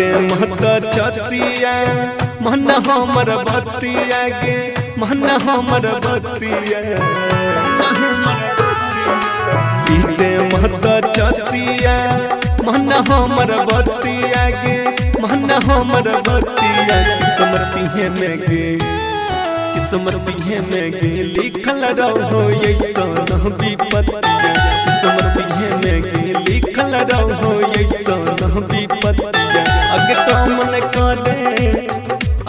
पीते महत छतिया मन हमर बतिया गे मन हमर बतिया पीते महत छतिया मन हमर बतिया गे मन हमर बतिया किस्मती है में गे किस्मती है में गे लिखल रहो ऐसन विपत्तिया किस्मती है में गे लिखल रहो ऐसन विपत्तिया अग काम न करे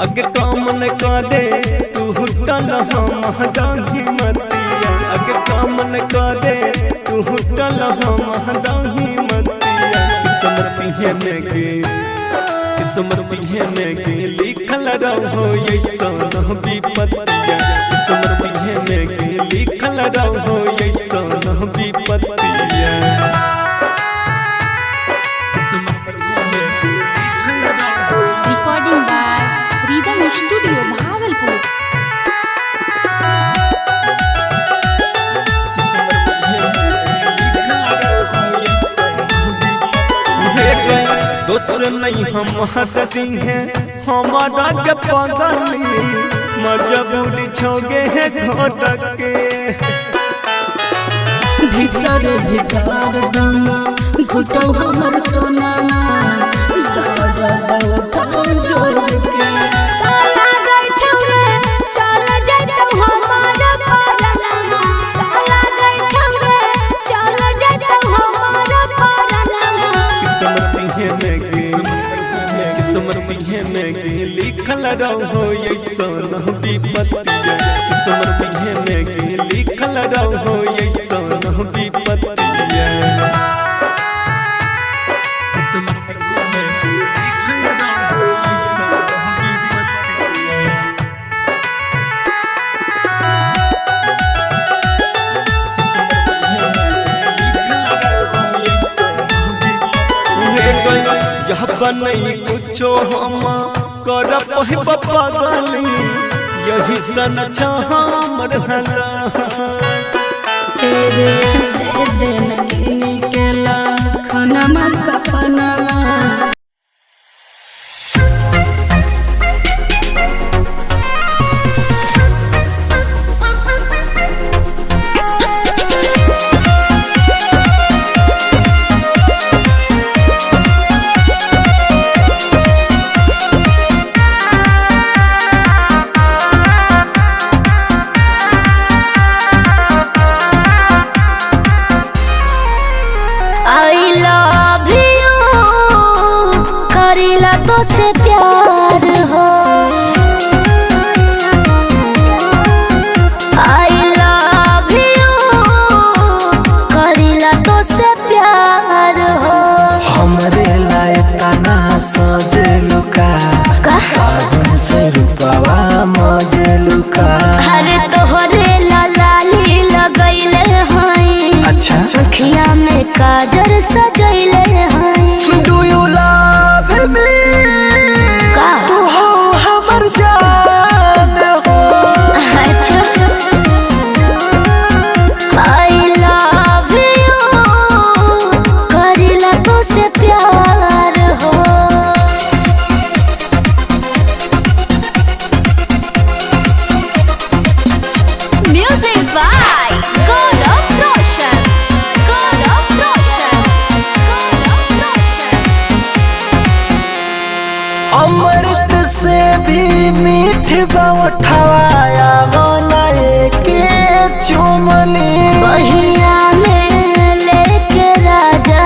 अग काम न करे तू हुटल हम दाही मतिया अग काम न करे तू हुटल हम दाही मतिया किस्मती है में गे किस्मती है में गे लिखल रहो ऐसन विपत्तिया किस्मती है में गे लिखल रहो ऐसन विपत्तिया किस्मती है में गे लिखल रहो। Recording by Rhythm Studio Bhagalpur. दोष नहीं हम हटती है हमारा के पगली मजबूरी छोगे है घोट के भीतर भीतर दम घुटो हमर सोना दर्द उठाओ जोर के ताला गई छौरे चल जैतौ हमार परनमा ताला गई छौरे चल जैतौ हमार परनमा किस्मती है में गे किस्मती है में गे लिखल रहो ऐसन विपत्तिया किस्मती है में गे लिखल रहो ऐसन विपत्तिया किस्मती है में गे लिखल रहो ऐसन विपत्तिया यह बनई कुछो हम कर पगली यही सन हमर हला तेरे दे देन निकला खाना कपनवा। I love you करेला तो से प्यार हो I love you करेला तो से प्यार हो हमरे लायक ना सजे लुका का? साबुन से रूपवा मजे लुका अरे तोहरे लाली लगैले हैं अच्छा। अखिया में काजर सजैले हैं do you love me का? तू हो हमर जान हो अच्छा I love you करेला तो से प्यार हो। Music by Gaurav Roshan. Gaurav Roshan. Gaurav Roshan. अमृत से भी मीठ बउठवाया बनाए के चुमली बहिया में लेके राजा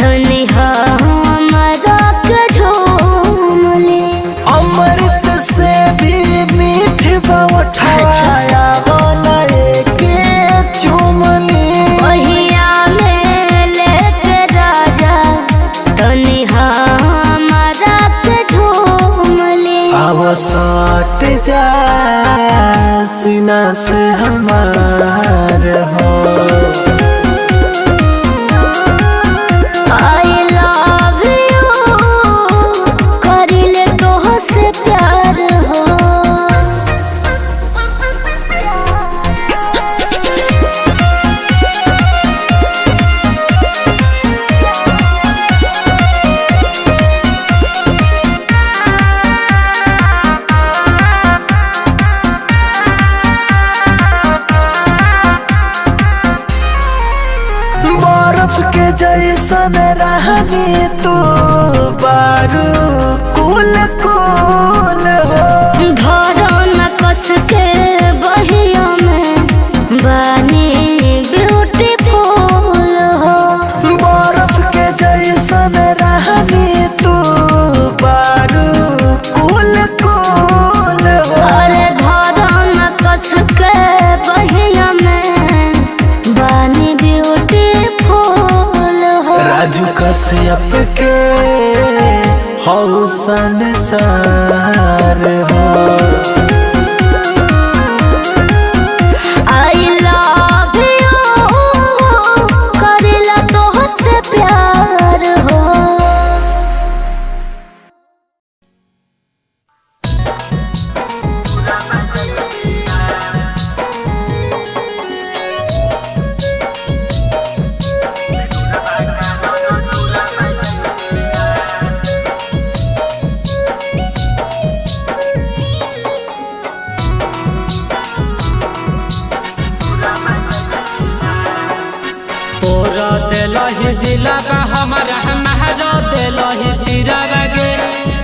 तनी हमरा के झूम ले। अमृत से भी मीठ बउठवाया बनाए के चुमली बहिया में लेके राजा तनी हमरा के झूम ले। अब सट जा सीना से हमार हो I love you करिले तोह से प्यार हो। बर्फ के जैसन रहनी तू बारू कुल कुल हो। धरो न कस के बहिया में बानी ब्यूटीफुल हो। बर्फ के जैसन रहनी तू बारू कुल कुल हो। अरे धरो न कस के बहिया में बानी ब्यूटीफुल हो। राजू कश्यप के हौ संसार हो। I love you करेला तोहसे प्यार हो। तोरा दिलही दिलबा हमरा महरा दिलही तीरवा गे।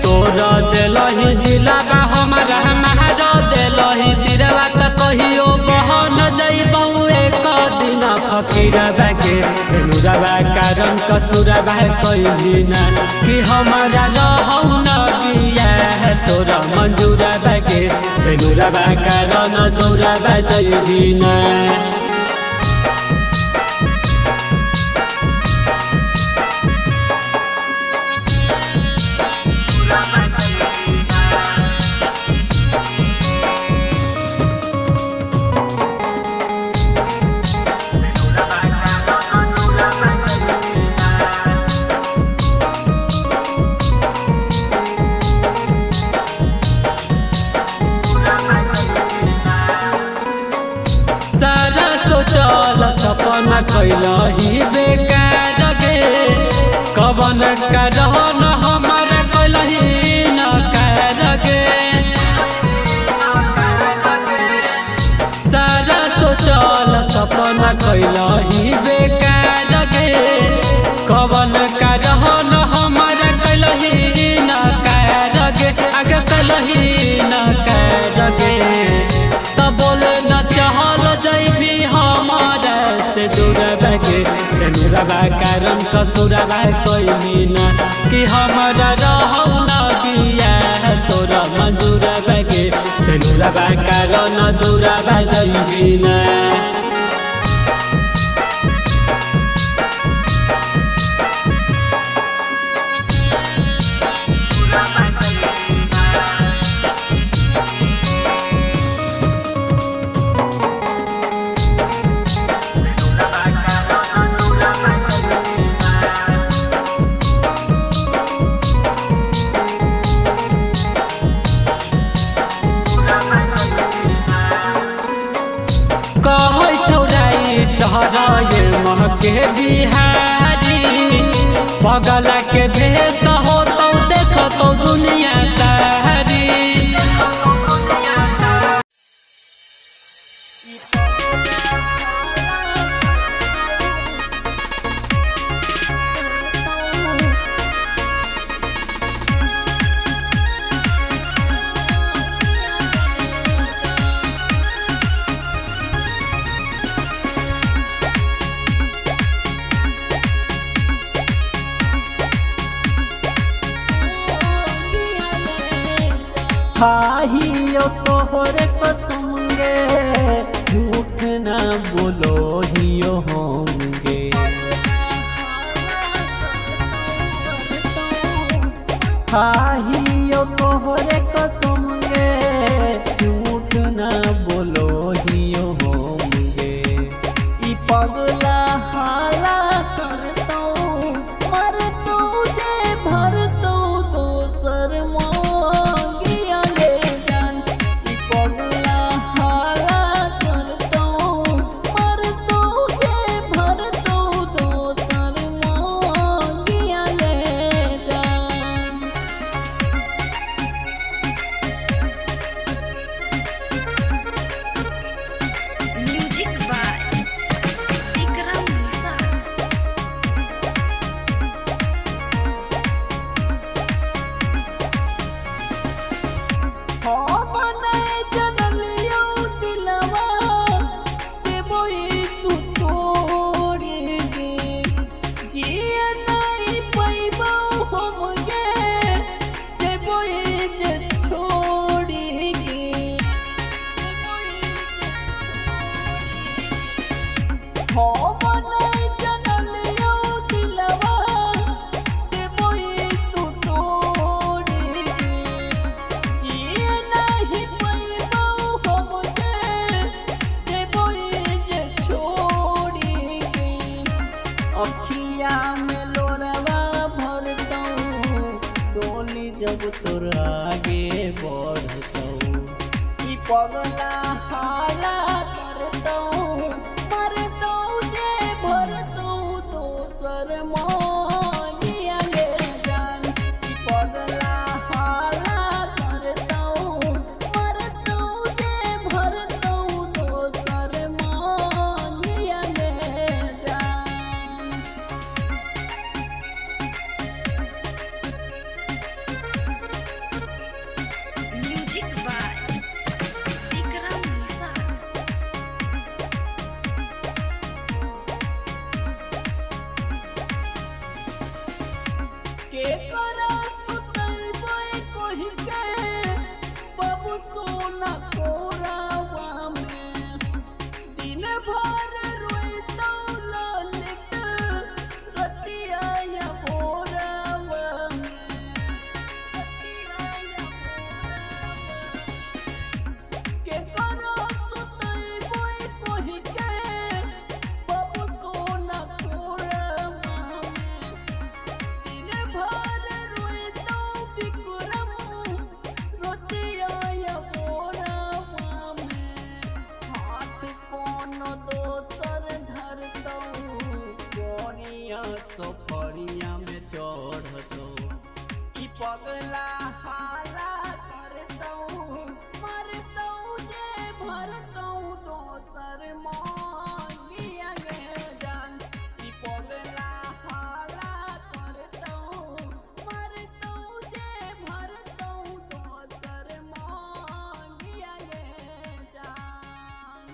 तोरा दिलही दिलबा हमरा महरा दिलही तीरवा त कहियो बहन जइबौ एक दिन फकीरवा गे। सिनुरवा कारण कसुरवा कइली ना कि हमरा रहौ न बिया तोरा मंजूरवा गे। सिनुरवा कारण दौरवा जइबी ना। सारा सोचल सपना कैलही बेकार गे। कवन करहन हमारा कैलही न कार गे। सारा सोचल सपना कैलही बेकार गे। कवन करहन हमारा कैलही न कार गे। आगे कैलही न कार गे। तब बोले न चहल जैबी हमारा से दूर बगे। सेनुरबा कारण कसुरबा कैली ना कि हमारा रहौ न बिया तोरा मंजूर बगे। सेनुरबा कारण दूरबा जैबी ना। कहै छौराई टहराए महके बिहारी पगला के भेष हो तो देखतो दुनिया सारी। खाहियो तोहरे कसम गे, झूठ ना बोलो हियो होंगे। खाहियो तोहरे कसम गे, झूठ ना बोलो हियो होंगे। ई पगला हाला करतो मर तू जे भर तू दोसर मोगिया गे जान। ई पगला हाला करतो मर तू जे भर तू दोसर मोगिया गे जान। अखिया में लोरवा भरतौ, डोली जब तोर आगे बढ़तौ। ई पगला हाला करतौ, मरतौ जे भरतौ दोसर मोनिया गे जान। ई पगला हाला करतौ, मरतौ जे भरतौ दोसर मोनिया गे जान। Music by Vikram Nishad. के करा सुतैबै कहि के बाबू सोना कोरावा में, दिन भर रोइतौ ललित रतिया या भोरावा में, रतिया या भोरावा में। के करा सुतैबै कहि के बाबू सोना कोरावा में, दिन भर रोइतौ विक्रम रोतिया या भोरावा में। हाथ कोनो दोसर धरतौ, गोरिया सफरिया में चढ़तौ। ई पगला हाला करतौ, मरतौ जे भरतौ दोसर मांगिया गे जान। ई पगला हाला करतौ, मरतौ जे भरतौ दोसर मांगिया गे जान।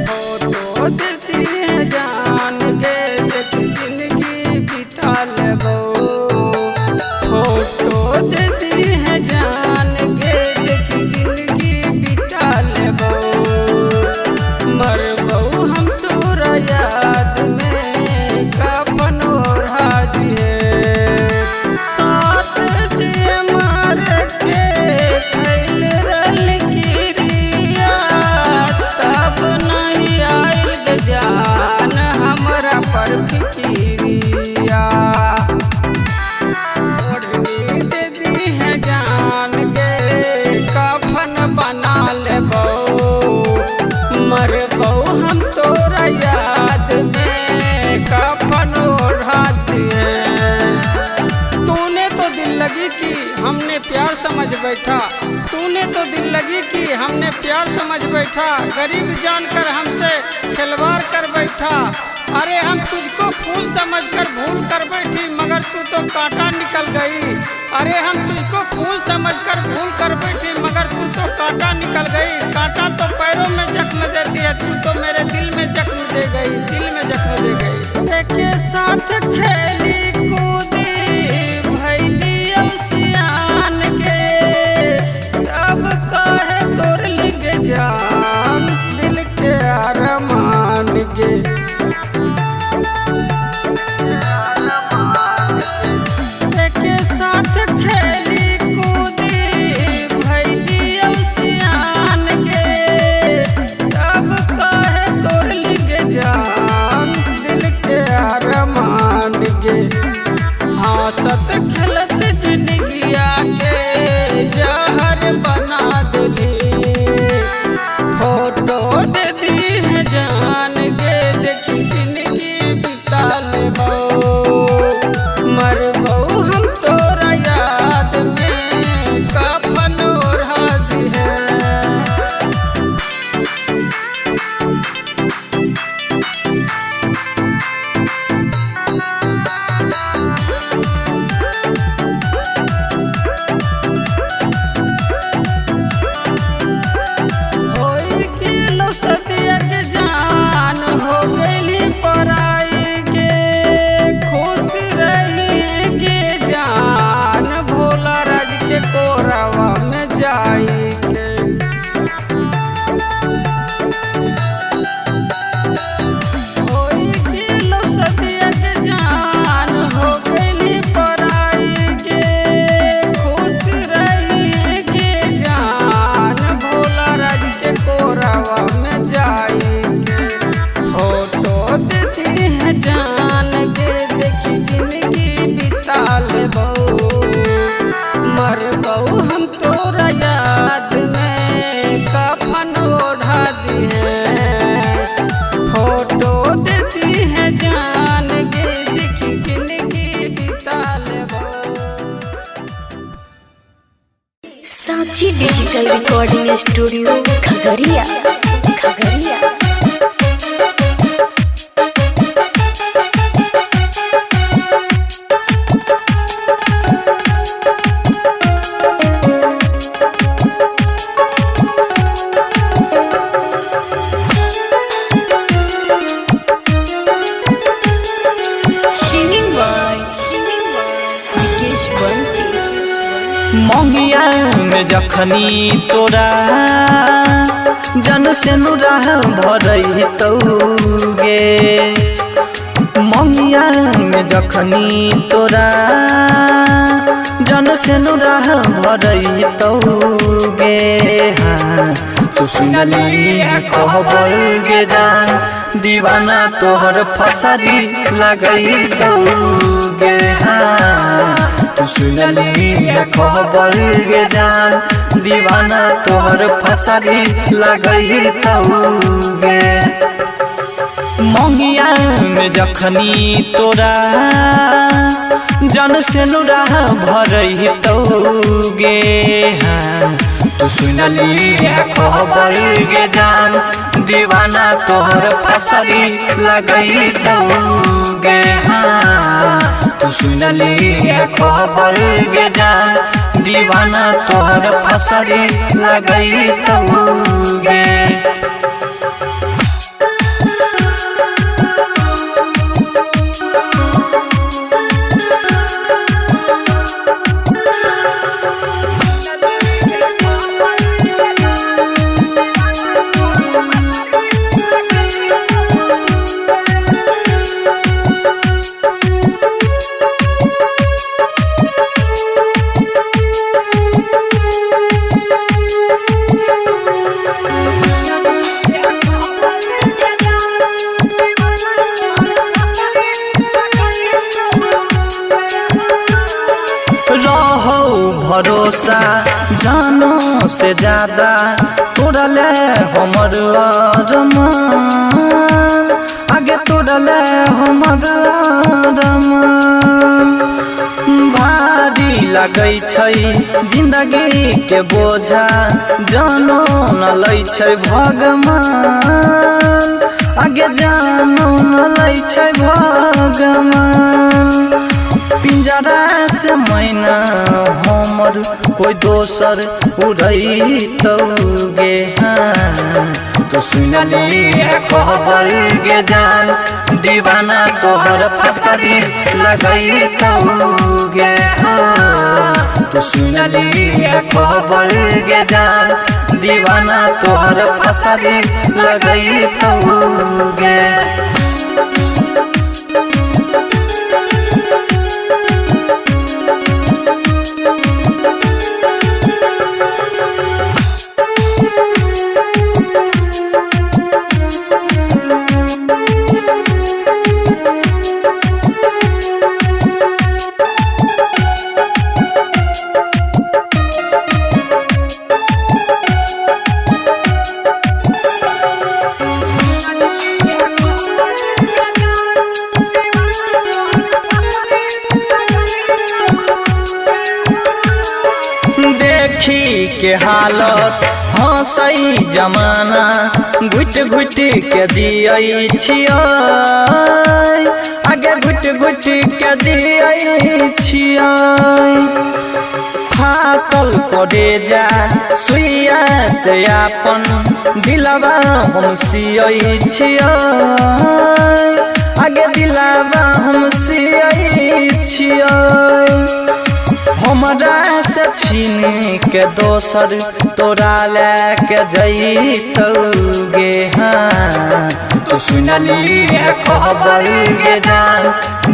फोटो देती है जान गे, देख जिंदगी बिता लेबो। फोटो देती है जान गे, देख जिंदगी बिता लेबो। मरबो हम तोरा याद में, कफन ओढ़ा दिहे। साथ जे मार के खैल रहल किरिया, तब नहीं आयल गे जान हमरा पर फिकिरिया। ओढ़नी दे दी है जान गे, कफन बना लेबो। मरबो हम तोरा याद में, कफन ओढ़ा दिहे। तूने तो दिल लगी कि हमने प्यार समझ बैठा, तूने तो दिल लगी कि हमने प्यार समझ बैठा। गरीब जानकर हमसे खिलवाड़ कर बैठा। अरे हम तुझको फूल समझकर भूल कर बैठी, मगर तू तो कांटा निकल गई। अरे हम तुझको फूल समझकर भूल कर बैठी, मगर तू तो कांटा निकल गई। कांटा तो पैरों में जख्म देती है, तू तो मेरे दिल में जख्म दे गई, दिल में जख्म दे गई। के साथ खेली कूदी भैली सियान के, तब काहे तोर लिंग जान दिल के अरमान के। के साथ खेली कूदी भैली सियान के, तब काहे तोर Khushi digital recording studio Khagaria Khagaria. Singing by Vikesh Bunty. मंगिया में जखनी तोरा जन से नुरा भरई तौगे। मंगिया में जखनी तोरा जन से नुरा भरई तौगे। हाँ तू सुनली खबर गे जान दीवाना तोहर फसरी लगई तौगे। हाँ तू सुनली खबर गे जान दीवाना तोहर फसरी लगई तौगे। मंगिया में जखनी तोरा जन से नुरा भरई तौगे। हाँ तू सुनली खबर गे जान दीवाना तोहर फसरी लगई तौगे। हाँ तू सुनली खबर गे जान दीवाना तोहर फसरी लगई तौगे। रहो भरोसा जानो से ज्यादा तोरा ले हमर अरमान, आगे तोरा ले हमर अरमान। भारी लगै छै जिंदगी के बोझा जानो न लै छै भगवान, आगे जानो न लै छै भगवान। पिंजरा से मैना हमर कोई दोसर उड़ई तौगे। हाँ तू सुनली खबर गे जान दीवाना तोहर फसरी लगई तौगे। हाँ तू सुनली खबर गे जान दीवाना तोहर फसरी लगई तौगे। देखी के हालत हंसई जमाना घुट घुट के जियई छियै, आगे घुट घुट के जियई छियै। फाटल करेजा सुइया से अपन दिलवा हम सियई छियै, आगे दिलवा हम सियई छियै। हमरा से छीन के दोसर तोरा ले के जइतौगे। हाँ तू सुनली खबर गे जान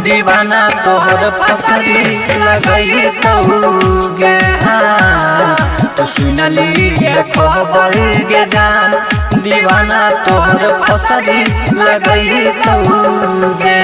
दीवाना तोहर फसरी लगई तौगे। हाँ तू सुनली खबर गे जान दीवाना तोहर फसरी लगई तौगे।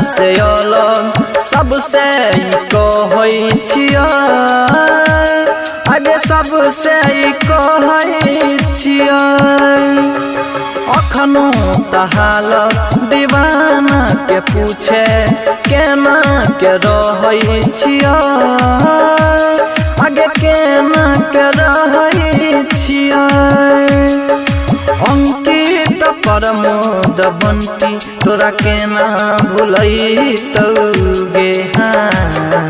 से अलग सबसे कहै छियै, आगे सबसे कहै छियै। अखनो त हालत दीवाना के पूछे केना के रहै छियै, आगे केना के रहै छियै। अंकित प्रमोद बंटी तोरा केना भुलैतौ गे, हाँ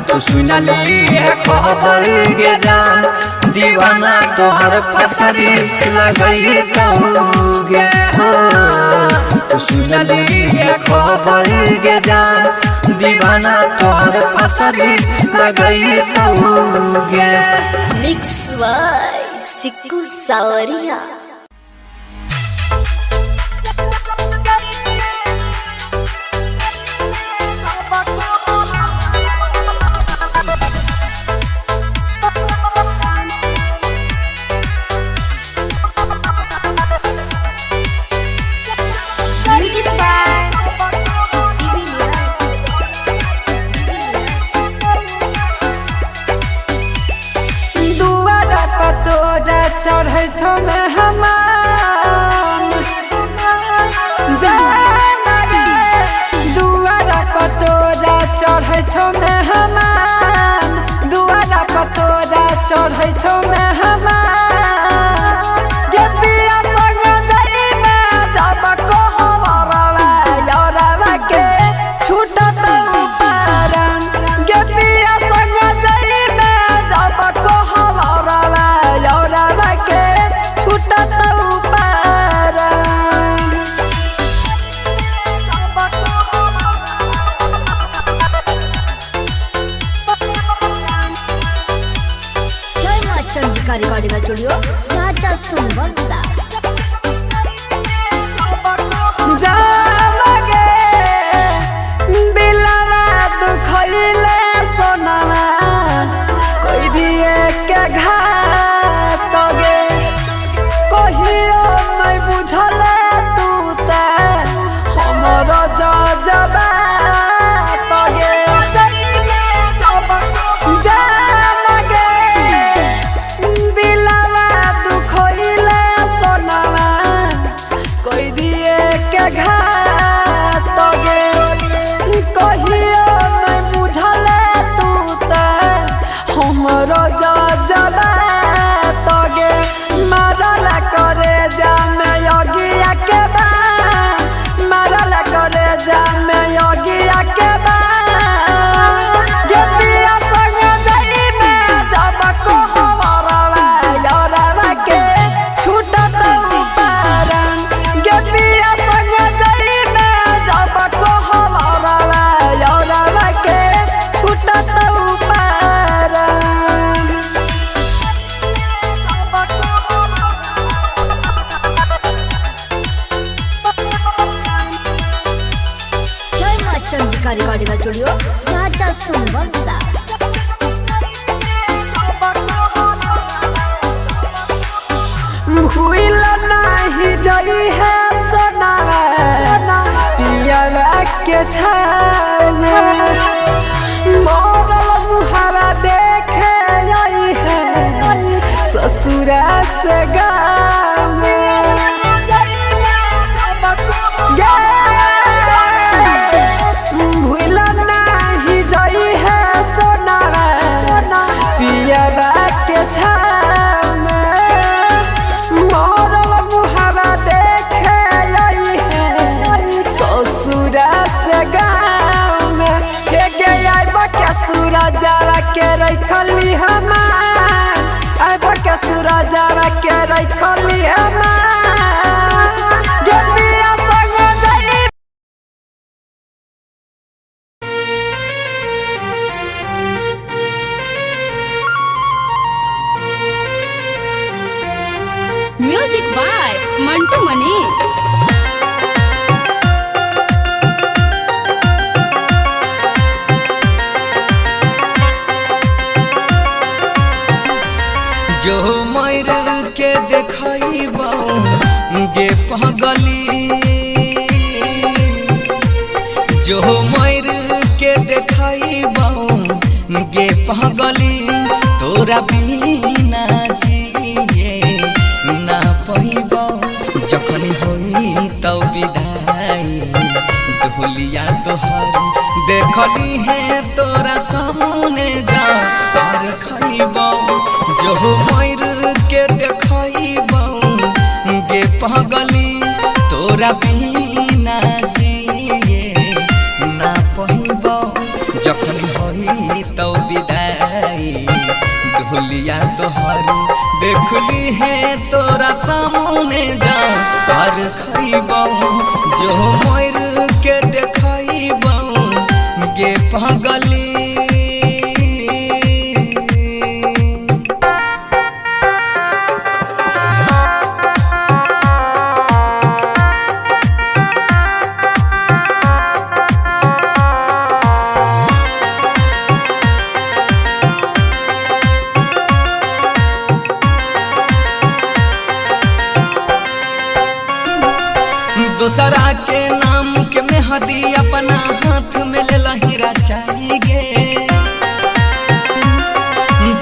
तू सुनली है खबर गे जान, दीवाना तोहर फसरी लगैतौ गे, हाँ तू सुनली है खबर गे जान, दीवाना तोहर फसरी लगैतौ गे। मिक्स बाय सिक्कू सावरिया। म्यूजिक बाय दुआरा पतोरा चढ़ै छौ मेहमान, जाना रे दुआरा पतोरा चढ़ै छौ मेहमान, दुआरा पतोरा चढ़ै छौ मेहमान। गे पिया संग जइमे जब कोहबरवा यौरवा के छूटत पारन, गे पिया संग जइमे जब कोहबरवा यौरवा के छूटत पारन। जय माँ चंद्रिका रिकॉर्डिंग स्टूडियो राजा सुनवर्षा। जालगे दिलवा दुखैले सोनामा कोई दिए के घात गे, कहियो नहीं बुझले तू ते हमर जजबात गे। जालगे दिलवा दुखैले सोनामा कोई दिए के घात गे, कहियो नहीं बुझले तू ते हमर जजबात गे। मारल करे जामे अगिया के बा, मारल करे जामे अगिया के बा। गे पिया संग जइमे जब कोहबरवा यौरवा के छूटत पारन, गे पिया संग जइमे जब कोहबरवा यौरवा के छूटत पारन। जय माँ चंद्रिका रिकॉर्डिंग स्टूडियो राजा सुनवर्षा। भूल नाही जई है सोनावा पियावा के छाव में, मरल मुहारा देखे आई है ससुरा से गाँव में। गे भूल नाही जई है सोनावा पियावा के छाव में, मरल मुहारा देखे आई है ससुरा से गाँव में। हे गे आइब के सूरजावा के रखली हमार, आइब के सूरजावा के रखली हमार। गे पिया संग जई म्यूजिक बाय मंटू मनीष। जो मर के देखैबौ गे पगली, जो मर के देखैबौ गे पगली तोरा बिना जिए ना पैबौ। जखन होई तौ विदाई ढोलिया तोहर देखली है तोरा सामने जा और खैबौ। जो मर के देखैबौ गे पगली तोरा बिना जिए ना पैबौ। जखन होई तौ विदाई ढोलिया तोहर देखली है तोरा सामने जा और खैबौ। जो मर के देखैबौ गे पगली। दोसरा के नाम के मेहदी अपना हाथ में ले लहीरा चाहिए।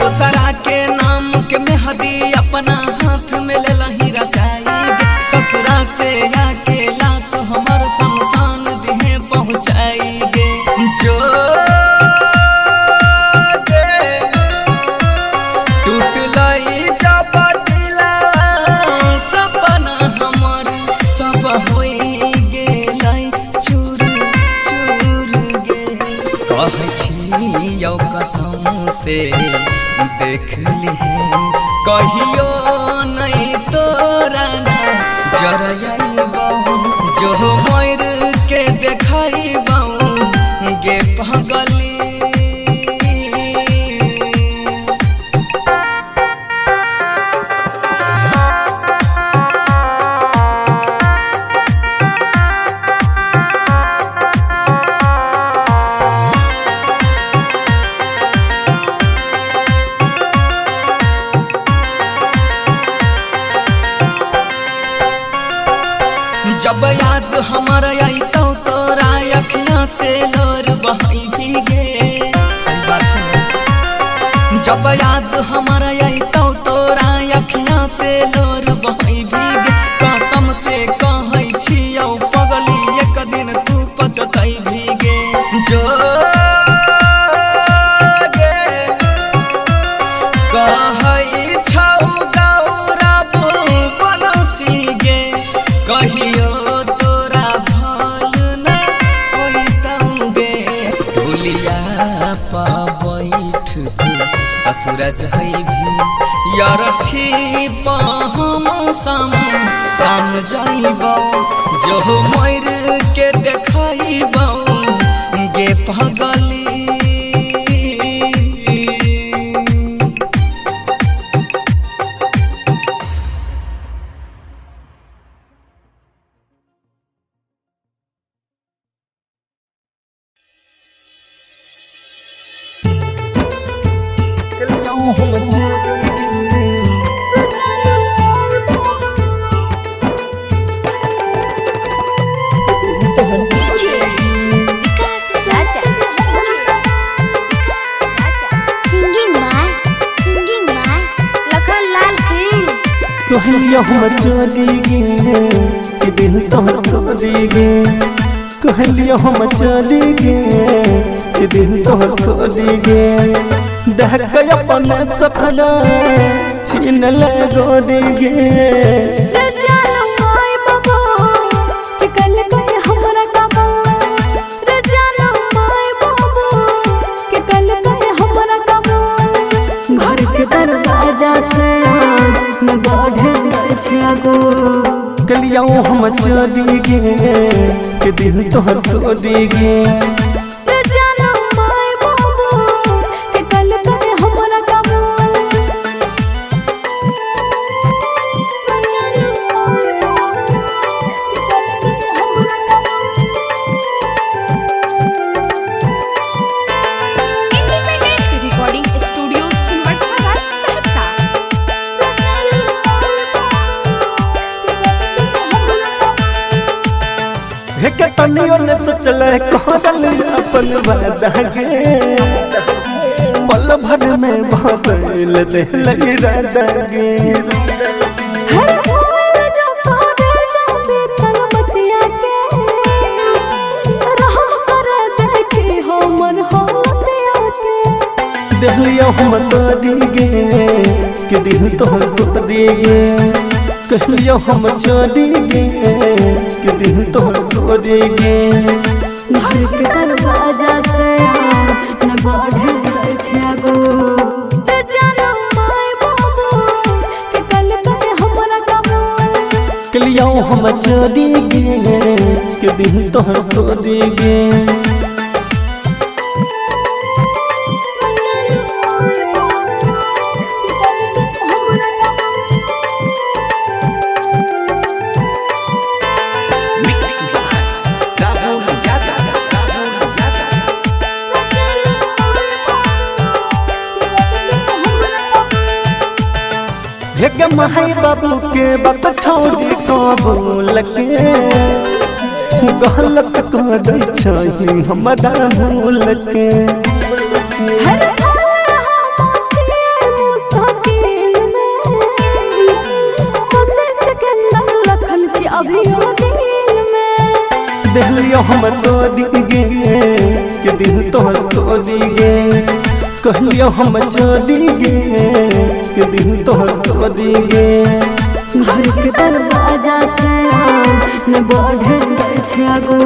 दोसरा के नाम के मेहदी अपना हाथ में ले लहीरा चाहिए। ससुरा से आके लाश हमर शमशान देहे पहुँचाएंगे। जो टूटलई जब दिला सपना हमर सब होई गेलै चूर चूर गे। कहै छियौ कसम से देख लिहे कहियो नहीं तोरा ना जरैबौ। जो मर के देखैबौ गे पगली। जब याद हमारा आई तो तोरा अखियां से लोर बहाई गे। सही बात है। जब याद हमारा आई तो तोरा अखियां से लोर बहाई गे। कसम से कहै छियौ पगली एक दिन तू पचतै गे। जो गे कहै छौ गौरव बनसी गे कहियो तोरा भल ना होइतौ गे। ढोलिया पा बैठ तू ससुर जइबी यरथी पा हम सान जइबौ। जो मर के देखैबौ गे पगली। Vikas Raja. Singing by Lakhan Lal Singh. कहलियो हम चली गे कि दिल तोहर तोड़ी गे। कहलियो हम चली गे कि दिल तोहर तोड़ी गे। दहक अपन सपना छीन ले गोरी गे। कलियो हम चली गे कि दिल तोहर तोड़ी गे। Recording studio Sunbarsa Saharsa. हे तनियो ने सोचल कहल अपन वादा गे, पल भर में बदल देल इरादा गे। देहलिया हम तोरी गे के दिल तोहर तोरी गे, कहलियो हम चोरी गे के दिल तोहर तोरी गे। घर के दरवाजा से न बढ़े छागो ते जानो माय बाबू के कल के हमरा कबूल। कहलियो हम चोरी गे के दिल तोहर तोरी गे। माई बाबू के बात छोड़ी कबूल के, गलत कर छही हमरा भूल के। देहलियो हम तोरी गे के दिल तोहर तोरी गे, कहलियो हम चोरी गे के दिल तोहर तोरी गे। घर के दरवाजा से न बढ़े छागो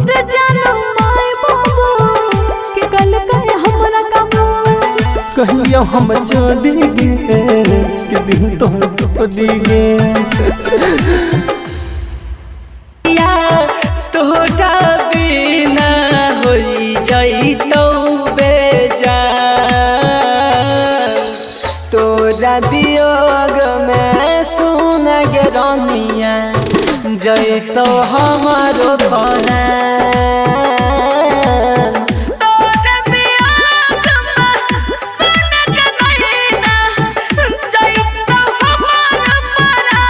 रे जानो माय बाबू के कल के हमरा कबूल। कहलियो हम चोरी गे के दिल तोहर तोरी गे। तोहरा बिना होई जइतौ बेजान, तोरा वियोग में सुन गे रनिया जइतौ हमरो परान। तोरा वियोग में सुन गे रनिया जइतौ हमरो परान।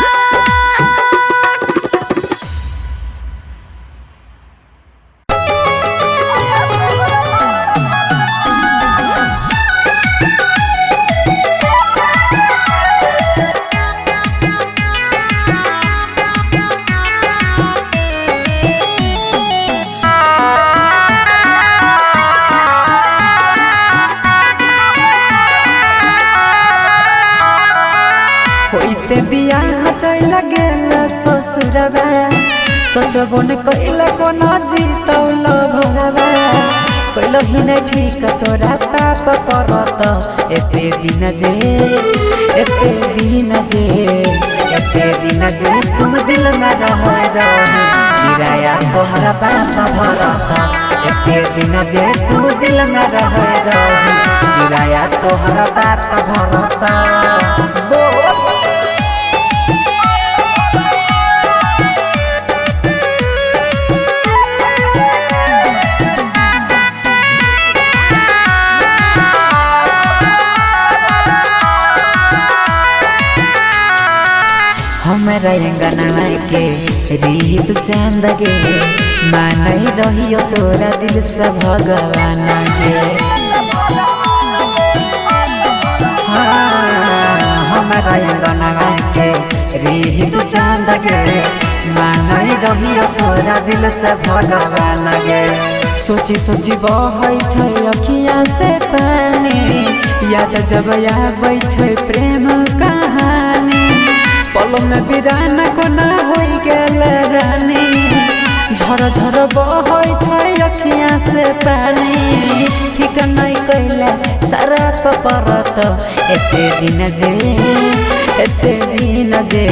होइते बियाह चल गेल ससुरबा, सोचबो न कैल कोनो जीतौ लभरबा। कैलही न ठीक तोरा पाप परत, एते दिन जे एते दिन जे एते दिन जे तुम दिल में रह रही किराया तोहरा बाप भरत। एते दिन जे तू दिल में रह रही किराया तोहरा बाप भरत। हमरा अंगना के रीत चांद गे, मानई रहियो तोरा दिल से भगवान गे। हाँ, हमरा अंगना के रीत चांद गे, मानई रहियो तोरा दिल से भगवान गे। सोची सोची बहै छै अखिया से पानी, याद जब आबै छै प्रेम कहानी। पल में बिराना कोना होई गेल रानी, झर झर बहै छै अखिया से पानी। ठीक नहीं कैला सारा परत, एते दिन जे एते दिन जे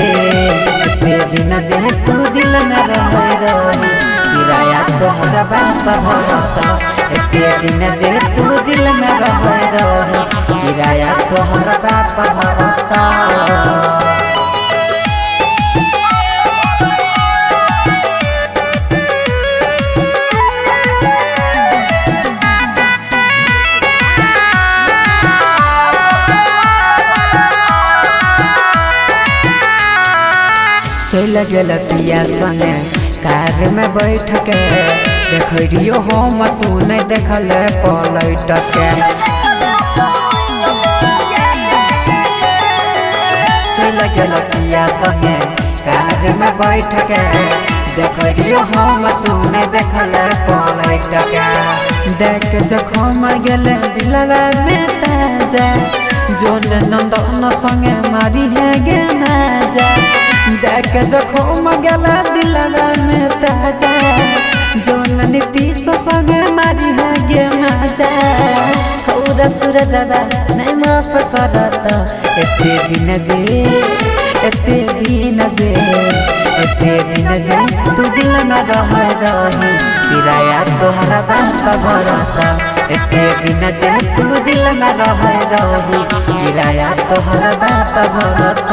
एते दिन जे तू दिल में रह रही किराया तोहरा बाप भरत। एते दिन जे तू दिल में रह रही किराया तोहरा बाप भरत। चल गेल पिया संगे कार में बैठ के देखियो हम तू नहीं देखल पलट के। चल गेल पिया संगे कार में बैठ के देखियो हम तू नहीं देखल पलट के। देख जखम गेल दिलवा में ताजा जोन नंदन संगे मारी है गे माजा। देख जखम गेल दिलवा में ताजा जोन नीतीश संगे मारी है गे माजा। छौरा सूरजवा नहीं माफ करत एते दिन जे एते दिन जे एते दिन जे तू दिल में रह रही किराया तोहरा बाप भरत। एते दिन जे तू दिल में रह रही किराया तोहरा बाप भरत।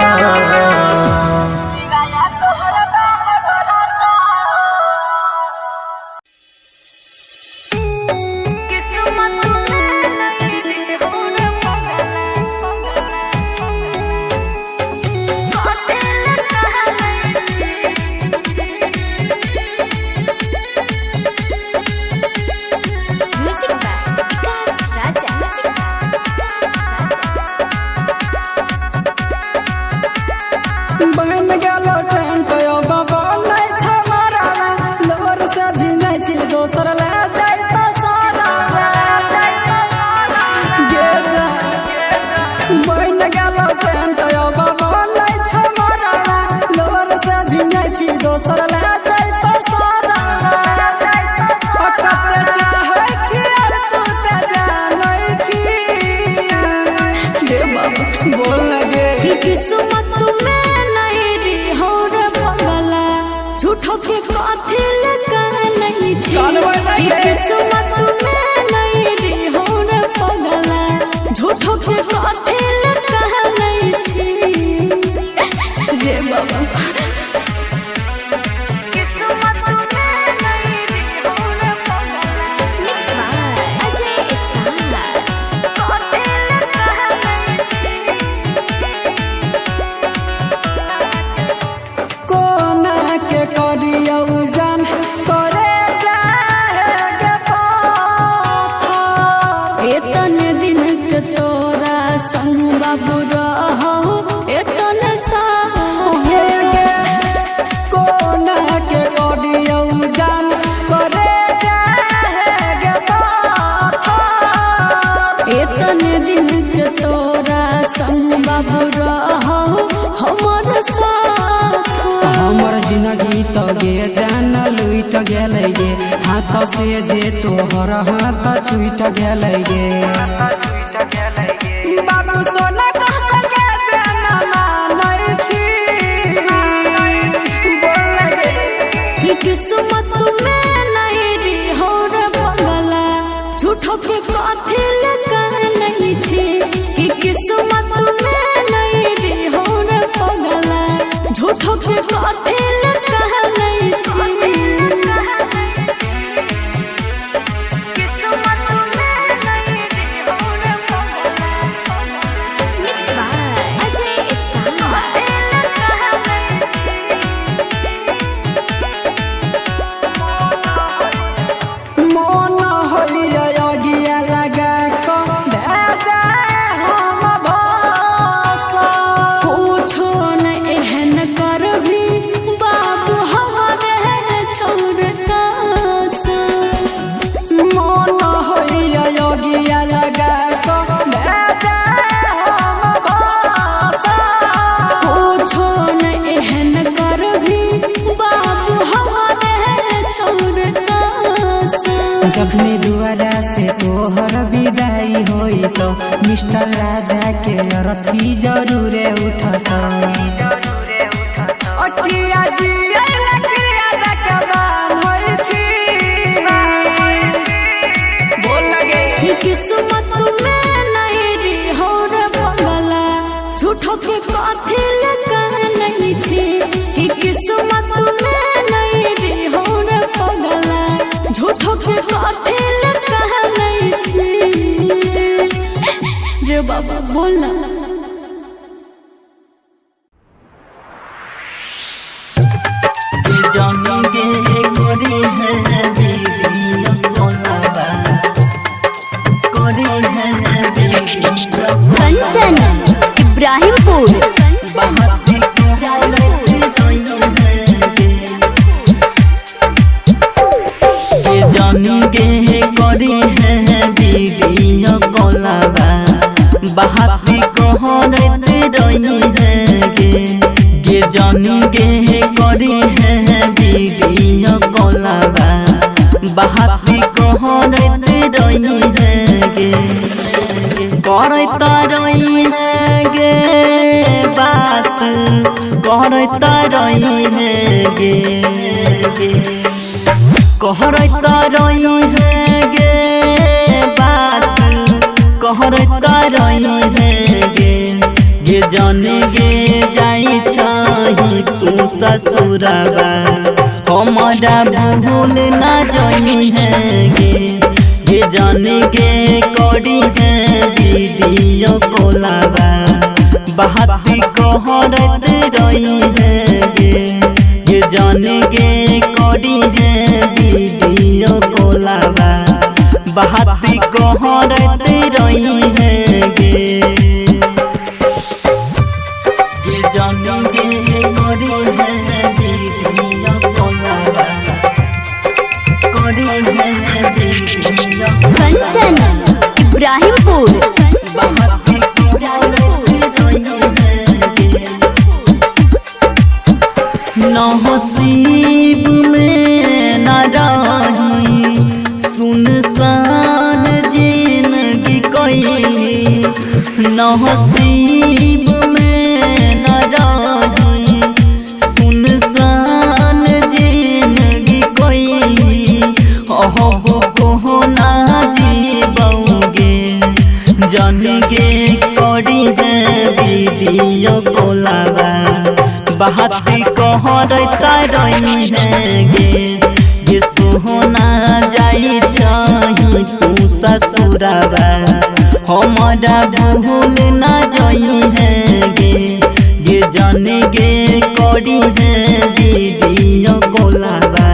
किस्मत में नहीं रे हो रे पगला झूठो के कथी लगा नहीं छी। किस्मत में नहीं रे हो रे पगला झूठो के कथी लगा नहीं छी रे बाबा। हमर जिंदगी तो गे जान लुट गेलै गे हाथ से जे तोहर हाथ छूट गेलै गे। बाबू सोना कह के जान मानै छी बोल गे। कि किस्मत में नहीं रे हो रे पगला झूठो के कथी लगा नहीं छी। कि किस्मत में नहीं रे हो रे पगला झूठो के कथी लगा नहीं छी। जखनी दुआरा से तोहर विदाई होई तो मिस्टर राजा के अरथी जरूरे उठत। किस्मत में नहीं रे हो रे पगला झूठो के कथी लगा नहीं छी। कि किस्मत में नहीं रे हो रे पगला झूठो के कथी लगा नहीं छी रे बाबा बोल ना। जानी गे। कंचन इब्राहिमपुर। के जानी गे करी है वीडियो कॉलवा बात कहरत रही है गे। गे जानी गे करी है वीडियो कॉलवा बात कहरत रही है गे। करत रही है गे बात करत रही है गे। कहरत रही है गे बात कहरत रही है गे। गे जाने गे जाई छही तू ससुरबा हमारा भूल ना जई है गे। गे जाने गे करी है वीडियो कॉलवा बात कहरत रही है गे। गे जाने गे करी है वीडियो कॉलवा बात कहरत रही है गे। गे जाने गे करी है वीडियो कॉलवा करी है वीडियो। कंचन इब्राहिमपुर। नसीब में न रही सुनसान जिंदगी कोई। नसीब में न रही सुनसान जिंदगी कोई। अहब कोहना जीबौगे जान गे करी है वीडियो कॉलवा बात कहरत रही है गे। गे सोहना जाई छही तू ससुरबा हमारा भूल ना जई है गे। गे जाने गे करी है वीडियो कॉलवा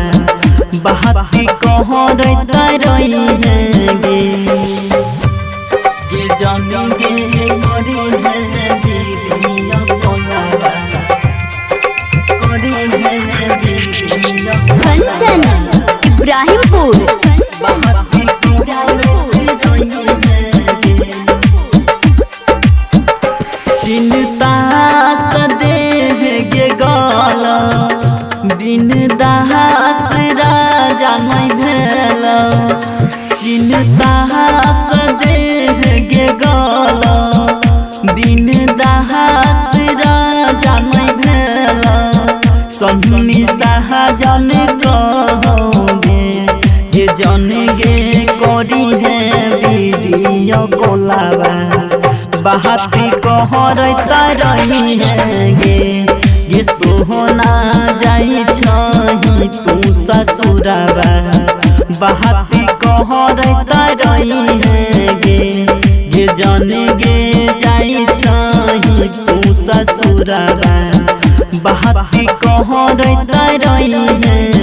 बात कहरत रही है गे। गे जाने गे करी है वीडियो कॉलवा करी है वीडियो। कंचन इब्राहिमपुर। चिंता सदेह गे गल बिन दास राजा नहीं भेल। चिंता सदेह गे गल बिन दास राजा नहीं भेल। सन्नी साहजन कहोगे गे जन गे करी है वीडियो कॉलवा बात कहरत रही है गे। गे सोहना जाई छही तू ससुरबा बात कहरत रही है गे। गे जन गे जाई छही तू ससुरबा बात कहरत रही है।